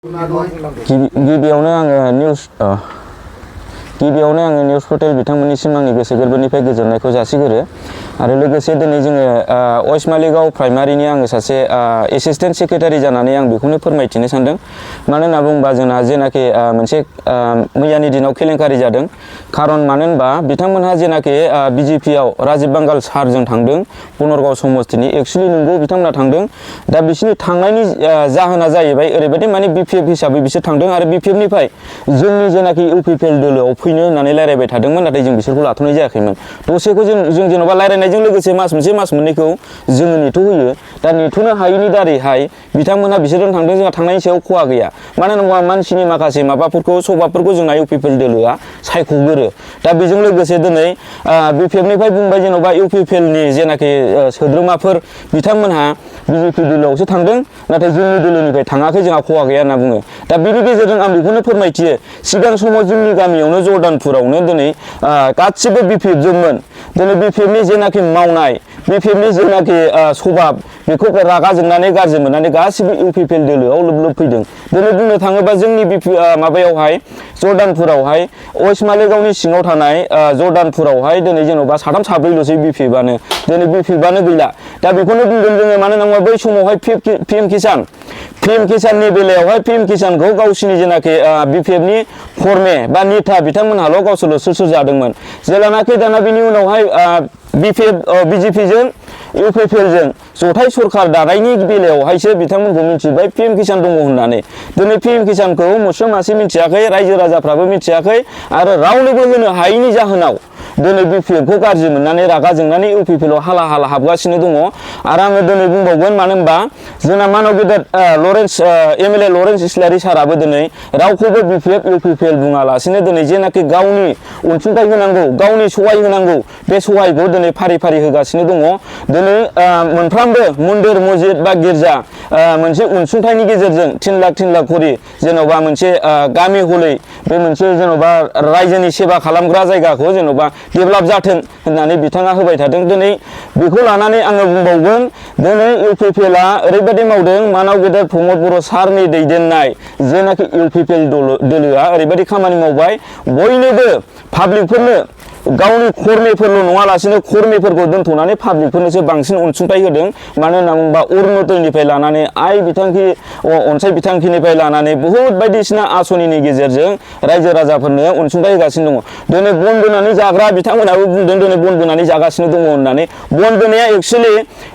गिबियावनो आङो news portal बिथांमोननिसिम आंनि गोसो गोरबोनिफ्राय गोजोननायखौ जासिगोरो आरो लोगोसे दिनै जोङो वेस्ट मालिगाव प्राइमारिनि आङो सासे एसिस्टेन्ट सेक्रेटारि जानानै आं बेखौनो फोरमायथिनो सानदों। मानो होनना बुङोबा जोंना जेनाखि मोनसे मैयानि दिनाव केलेंकारि जादों। खारन मानो होनबा बिथांमोनहा जेनाखि बिजेपिआव राजीब बांगाल सारजों थांदों बनरगाव समस्तिनि एक्सुअलि नंगौ बिथांमोना थांदों। दा बिसोरनि थांनायनि जाहोना जाहैबाय ओरैबायदि माने बिपिएफ हिसाबै बिसोर थांदों आरो बिपिएफनिफ्राय जोंनि जेनाखि इउपिपिएल दोलोआव फैनो होननानै रायलायबाय थादोंमोन, नाथाय जों बिसोरखौ लाथ'नाय जायाखैमोन। दसेखौ जों जेन'बा रायलायनायजों लोगोसे मास मोनसे मास मोननैखौ जोङो नेथ' होयो। दा नेथ'नो हायैनि दारैहाय बिथांमोनहा बिसोरजों थांदों, जोंहा थांनायनि सायाव खहा गैया। मानो होनोबा मानसिनि माखासे माबाफोरखौ सभाबफोरखौ जोंना इउपिपिएल दोलोआ सायख'गोरो। दा बेजों लोगोसे दिनै बिपिएफनिफ्राय बुंबाय जेन'बा इउपिपिएलनि जेनाखि सोद्रोमाफोर बिथांमोनहा बिजेपि दोलोआवसो थांदों, नाथाय जोंनि दोलोनिफ्राय थाङाखै, जोंहा खहा गैया होनना बुङो। दा बेनि गेजेरजों आं बेखौनो फोरमायथियो, सिगां समाव जोंनि गामियावनो जर्दानपुरावनो दिनै गासिबो बिपिएफजोंमोन। दिनै बिपिएफनि जेनाखि मावनाय, बिपिएफनि जेनाखि सभाब, बेखौ रागा जोंनानै गाज्रि मोननानै गासिबो इउपिपिएल दोलोआव लोब लोब फैदों। दिनै बुंनो थाङोबा जोंनि माबायावहाय जर्दानपुरावहाय वेस्ट मालिगावनि सिङाव थानाय जर्दानपुरावहाय दिनै जेन'बा साथाम साब्रैल'सै बिपिएफआनो, दिनै बिपिएफआनो गैला। दा बेखौनो बुंगोन जोङो, मानो होनोबा बै समावहाय पिएम किसाननि बेलायावहाय पिएम किसानखौ गावसिनि जेनाखि बिपिएफनि फरमे बा नेता बिथांमोनहाल' गावसोरल' सोर जादोंमोन। जेब्लानाखि दाना बिनि उनावहाय बिजेपिजों इउपिपिएलजों जथाय सरखार दानायनि बेलायावहायसो बिथांमोनखौ मिथिबाय पिएम किसान दङ होननानै। दिनै पिएम किसानखौ मुसुं मासे मिथियाखै, रायजो राजाफ्राबो मिथियाखै आरो रावनोबो होनो हायैनि जाहोनाव दिनै बिपिएफखौ गाज्रि मोननानै रागा जोंनानै इउपिपिएलआव हाला हाला हाबगासिनो दङ। आरो आङो दिनै बुंबावगोन, मानो होनबा जोंना मानब गेदेर MCLA लरेन्स इस्लारि साराबो दिनै रावखौबो बिपिएफ इउपिपिएल बुङालासिनो दिनै जेनाखि गावनि अनसुंथाइ होनांगौ, गावनि सहाय होनांगौ, बे सहायखौ दिनै फारि फारि होगासिनो दङ। दिनै मोनफ्रोमबो मन्दिर मस्जिद बा गिर्जा मोनसे अनसुंथाइनि गेजेरजों 3 लाख खरि जेन'बा मोनसे गामि हलै बे मोनसे जेन'बा रायजोनि सेबा खालामग्रा जायगाखौ जेन'बा डेभेलप जाथों होननानै बिथाङा होबाय थादों। दिनै बेखौ लानानै आङो बुंबावगोन, दिनै इउपिपिएलआ ओरैबायदि मावदों, मानब गेदेर प्रमद बर' सारनि दैदेननाय जेनाखि इउपिपिएल दोलोआ ओरैबायदि खामानि मावबाय, बयनोबो पाब्लिकफोरनो गावनि कर्मिफोरल' नङालासिनो कर्मिफोरखौ दोनथ'नानै पाब्लिकफोरनोसो बांसिन अनसुंथाइ होदों। मानो होनना बुङोबा अरुणोदयनिफ्राय लानानै आइ बिथांखि अनसाय बिथांखिनिफ्राय लानानै बहुद बायदिसिना आसनिनि गेजेरजों रायजो राजाफोरनो अनसुंथाइ होगासिनो दङ। दिनै बन बोनानै जाग्रा बिथांमोनाबो बुंदों दिनै बन बोनानै जागासिनो दङ होननानै। बन बोनाया एक्सुवेलि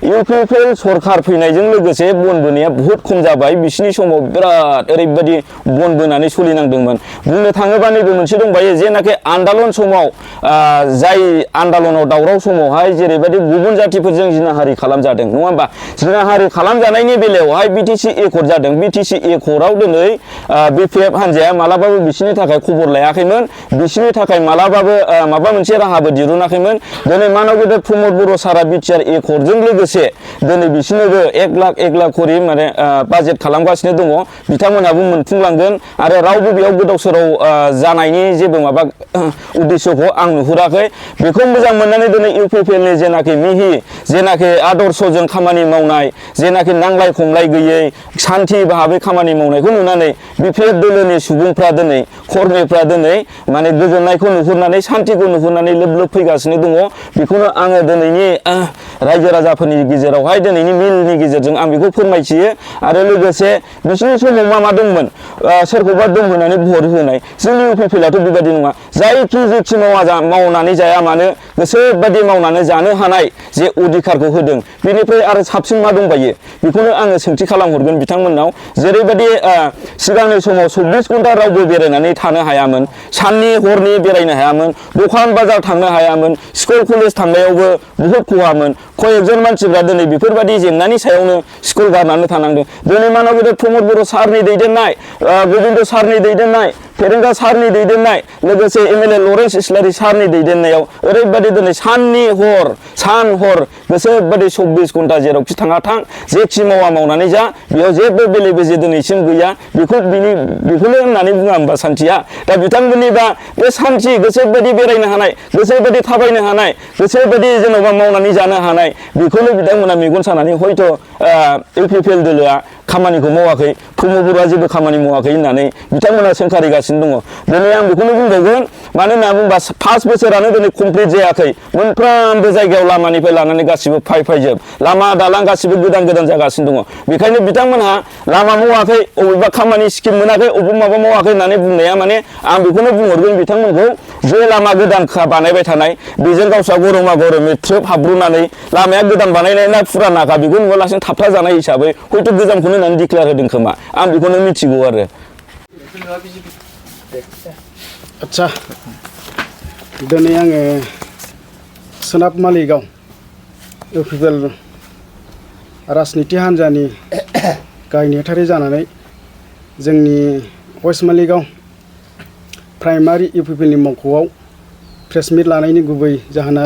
इउपिपिएल सरखार फैनायजों लोगोसे बन बोनाया बहुद खम जाबाय। बिसिनि समाव बिराद ओरैबायदि बन बोनानै सोलिनांदोंमोन। बुंनो थाङोबा नैबे मोनसे दंबायो, जेनाखि आन्दालन समाव जाय आन्दालनाव दावराव समावहाय जेरैबायदि गुबुन जाथिफोरजों जिनाहारि खालामजादों, नङा होमबा? जिनाहारि खालामजानायनि बेलायावहाय बिटिसि एकर्ड जादों। बिटिसि एकर्डआव दिनै बिपिएफ हान्जाया मालाबाबो बिसिनि थाखाय खबर लायाखैमोन, बिसिनि थाखाय मालाबाबो माबा मोनसे राहाबो दिरुनाखैमोन। दिनै मानब गेदेर प्रमद बर' सारा बिटिआर एकर्डजों लोगोसे दिनै बिसिनोबो 1 लाख खरि माने बाजेट खालामगासिनो दङ। बिथांमोनहाबो मोनफुंलांगोन आरो रावबो बेयाव गोदाव सोराव जानायनि जेबो माबा उद्देश्यखौ आं नुहुराखै। बेखौ मोजां मोननानै दिनै इउपिपिएलनि जेनाखि मिहि जेनाखि आदर्शजों खामानि मावनाय, जेनाखि नांलाय खमलाय गैयै सान्थि भाबै खामानि मावनायखौ नुनानै बिपिएफ दोलोनि सुबुंफ्रा दिनै कर्मिफ्रा दिनै माने गोजोननायखौ नुहुरनानै सान्थिखौ नुहुरनानै लोब लोब फैगासिनो दङ। बेखौनो आङो दिनैनि रायजो राजाफोरनि गेजेरावहाय दिनैनि मेलनि गेजेरजों आं बेखौ फोरमायथियो। आरो लोगोसे बिसिनि समाव मा दंमोन, सोरखौबा दं होनानै भट होनाय। जोंनि इउपिपिएलआथ' बेबायदि नङा। जायखि जेखि मावनानै जाया मानो गोसोबायदि मावनानै जानो हानाय जे अधिकारखौ होदों, बेनिफ्राय आरो साबसिन मा दंबायो? बेखौनो आङो सोंथि खालामहरगोन बिथांमोननाव। जेरैबायदि सिगांनि समाव 24 घन्टा रावबो बेरायनानै थानो हायामोन, साननि हरनि बेरायनो हायामोन, दखान बाजार थांनो हायामोन, स्कुल कलेज थांनायावबो बहुद खहामोन। कयेकजन मानसिफ्रा दिनै बेफोरबायदि जेंनानि सायावनो स्कुल गारनानै थानांदों। दिनै मानब गेदेर प्रमद बर' सारनि दैदेननाय, गोबिन्द सारनि दैदेननाय, फेरेंगा सारनि दैदेननाय, लोगोसे MLA लरेन्स इस्लारि सारनि दैदेननायाव ओरैबायदि दिनै सान हर गोसो बादि 24 घन्टा जेरावखि थाङा थां जेखि मावा मावनानै जा बेयाव जेबो बेले बेजे दिनैसिम गैया बेखौनो होननानै बुङा होमबा सान्थिया दा बिथांमोननि बा बे सान्थि गोसो बादि बेरायनो हानाय गोसो बादि थाबायनो हानाय गोसो बादि जेन'बा मावनानै जानो हानाय बेखौनो बिथांमोना मेगन सानानै हयथ' इउपिपिएल दोलोआ खामानिखौ मावाखै प्रमद बर'आ जेबो खामानि मावाखै होननानै बिथांमोना सोंखारिगासिनो दङ दिनै आं बेखौनो बुंबावगोन मानो होनना बुंबा 5 बोसोरानो दिनै कमप्लिट जायाखै मोनफ्रोमबो जायगायाव लामानिफ्राय लानानै गासिबो फायजोब लामा दालां गासिबो गोदान जागासिनो दङ बेखायनो बिथांमोनहा लामा मावाखै अबेबा खामानि स्किम मोनाखै अबेबा माबा मावाखै होननानै बुंनाया माने आं बेखौनो बुंहरगोन बिथांमोनखौ जे लामा गोदान बानायबाय थानाय बेजों गावस्रा गरमा गरमै थ्रोब हाब्रुनानै लामाया गोदान बानायनाय ना फुरानाखा बेखौ नुवालासिनो थाबथा जानाय हिसाबै हयथ' गोजामखौनो होननानै डिक्लेयार होदों खोमा आं बेखौनो मिथिगौ आरो आच्छा दिनै आङो सोनाब मालिगाव इउपिपिएल राजनिति हान्जानि गाहाय नेहाथारि जानानै जोंनि वेस्ट मालिगाव प्राइमारि इउपिपिएलनि मावख'आव प्रेस मिट लानायनि गुबै जाहोना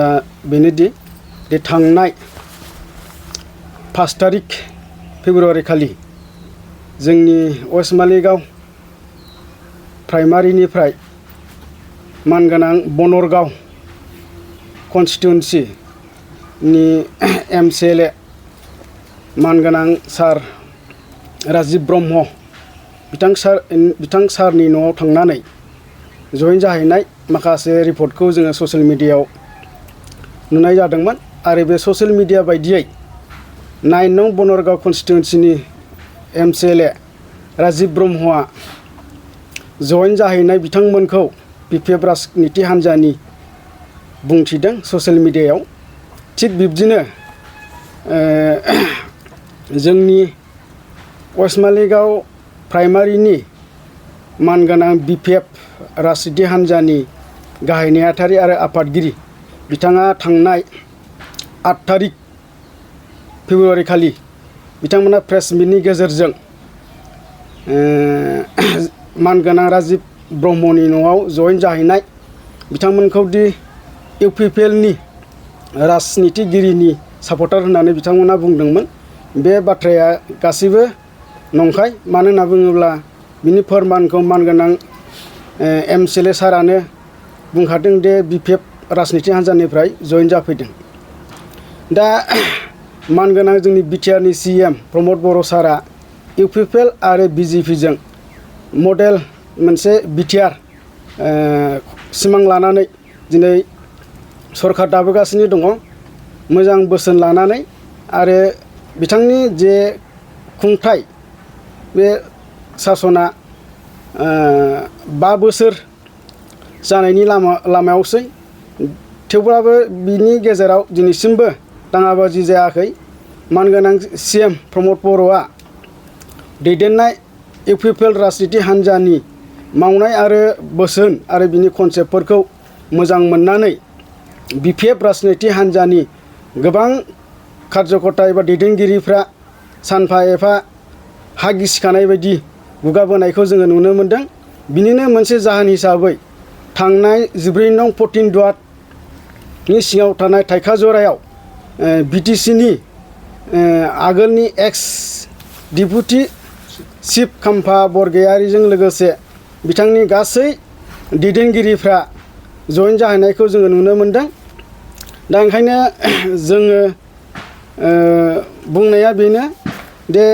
बेनोदि थांनाय 5 तारिख फेब्रुवारि खालि जोंनि वेस्ट मालिगाव प्राइमारिनिफ्राय मानगोनां बनरगाव कन्स्टिटुएन्सिनि MCLA मानगोनां सार राजिब ब्रह्म बिथां सारनि न'आव थांनानै जइन जाहैनाय माखासे रिपर्टखौ जोङो ससियेल मिडियायाव नुनाय जादोंमोन आरो बे ससियेल मिडिया बायदियै 9 नं बनरगाव कन्स्टिटुएन्सिनि MCLA राजिब ब्रह्मआ जइन जाहैनाय बिथांमोनखौ बिपिएफ राजनिति हान्जानि बुंथिदों ससियेल मिडियायाव थिग बिब्दिनो जोंनि वेस्ट मालिगाव प्राइमारिनि मानगोनां बिपिएफ राजनिति हान्जानि गाहाय नेहाथारि आरो आफादगिरि बिथाङा थांनाय 8 तारिख फेब्रुवारि खालि बिथांमोना प्रेस मिटनि गेजेरजों मानगोनां राजिब ब्रह्मनि न'आव जइन जाहैनाय बिथांमोनखौ दि इउपिपिएलनि राजनितिगिरिनि सापर्टार होननानै बिथांमोना बुंदोंमोन बे बाथ्राया गासैबो नंखाय मानो होनना बुङोब्ला बिनि फोरमानखौ मानगोनां MCLA सारानो बुंखादों दि बिपिएफ राजनिति हान्जानिफ्राय जइन जाफैदों दा मानगोनां जोंनि बिटिआरनि CM प्रमद बर' सारा इउपिपिएल आरो BJPजों मडेल मोनसे बिटिआर सिमां लानानै दिनै सरकार दाबोगासिनो दङ मोजां बोसोन लानानै आरो बिथांनि जे खुंथाय बे सासना 5 बोसोर जानायनि लामायावसै थेवब्लाबो बिनि गेजेराव दिनैसिमबो दाङाबाजि जायाखै मानगोनां CM प्रमद बर'आ दैदेननाय इउपिपिएल राजनिति हान्जानि मावनाय आरो बोसोन आरो बिनि कनसेप्टफोरखौ मोजां मोननानै बिपिएफ राजनिति हान्जानि गोबां कार्यकर्ता एबा दैदेनगिरिफ्रा सानफा एफा हा गिसिखानाय बायदि गुगाबोनायखौ जोङो नुनो मोनदों बिनिनो मोनसे जाहोन हिसाबै थांनाय 14 नं 14 दुवातनि सिङाव थानाय थाइखाजरायाव BTCनि आगोलनि एक्स डिपुटि चिफ खाम्फा बरगयारिजों लोगोसे बिथांनि गासै दैदेनगिरिफ्रा जइन जाहैनायखौ जोङो नुनो मोनदों दा ओंखायनो जोङो बुंनाया बेनो दे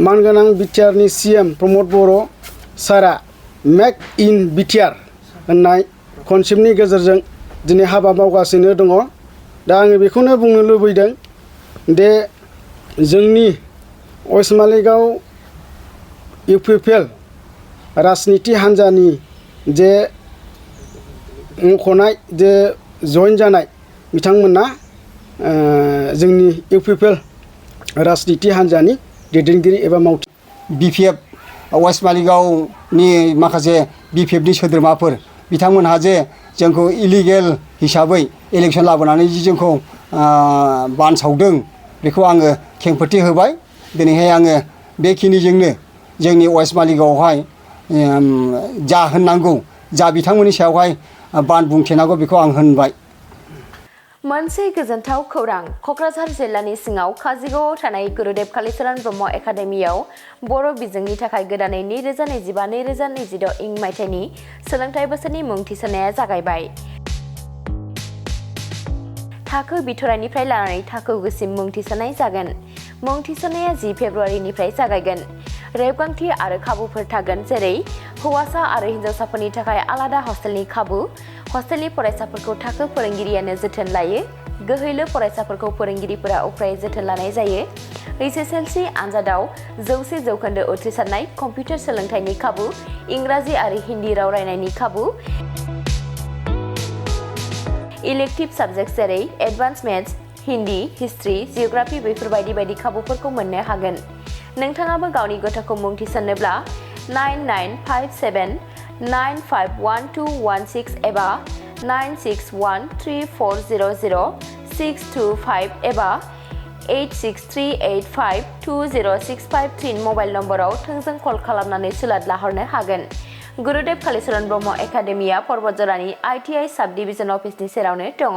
मानगोनां बिटिआरनि CM प्रमद बर' सारा मेक इन बिटिआर होननाय कनसेप्टनि गेजेरजों दिनै हाबा मावगासिनो दङ दा आङो बेखौनो बुंनो लुबैदों दे जोंनि वेस्ट मालिगाव इउपिपिएल राजनिति हान्जानि जे मख'नाय जे जइन जानाय बिथांमोना जोंनि इउपिपिएल राजनिति हान्जानि दैदेनगिरि एबा मावथि बिपिएफ वेस्ट मालिगावनि माखासे बिपिएफनि सोद्रोमाफोर बिथांमोनहा जे जोंखौ इलिगेल हिसाबै इलेक्सन लाबोनानै जि जोंखौ बानसावदों बेखौ आङो खेंफोरथि होबाय दिनैहाय आङो बेखिनिजोंनो जोंनि वेस्ट मालिगावआवहाय जा होननांगौ जा बिथांमोननि सायावहाय बान बुंथेनांगौ बेखौ आं होनबाय मोनसे गोजोनथाव खौरां क'क्राझार जिल्लानि सिङाव काजिगावआव थानाय गुरुदेव कालिचरण ब्रह्म एकाडेमियाव बर' बिजोंनि थाखाय गोदानै 2025-2026 इं मायथाइनि सोलोंथाइ बोसोरनि मुं थिसननाया जागायबाय। थाखो बिथराइनिफ्राय लानानै थाखो गुसिम मुं थिसननाय जागोन। मुं थिसननाया 10 फेब्रुवारिनिफ्राय जागायगोन। रेबगान्थि आरो खाबुफोर थागोन जेरै हौवासा आरो हिन्जावसाफोरनि थाखाय आलादा हस्टेलनि खाबु, हस्टेलनि फरायसाफोरखौ थाखो फोरोंगिरियानो जोथोन लायो, गोहैलो फरायसाफोरखौ फोरोंगिरिफोरा उफ्रायै जोथोन लानाय जायो, HSLC आनजादाव 100% उथ्रिसारनाय, कम्पिउटार सोलोंथाइनि खाबु, इंराजि आरो हिन्दी राव रायनायनि खाबु, इलेक्टिभ साबजेक्ट जेरै advance maths, Hindi, history, geography बेफोरबायदि बायदि खाबुफोरखौ मोननो हागोन। नोंथाङाबो गावनि गथ'खौ मुं थिसननोब्ला 9957951216 एबा 9613400625 एबा 8638520653 मबाइल नम्बराव थोंजों कल खालामनानै सुलाद लाहरनो हागोन। गुरुदेव कालिचरण ब्रह्म एकाडेमिया पर्बतजरानि ITI साब डिभिजन अफिसनि सेरावनो दङ।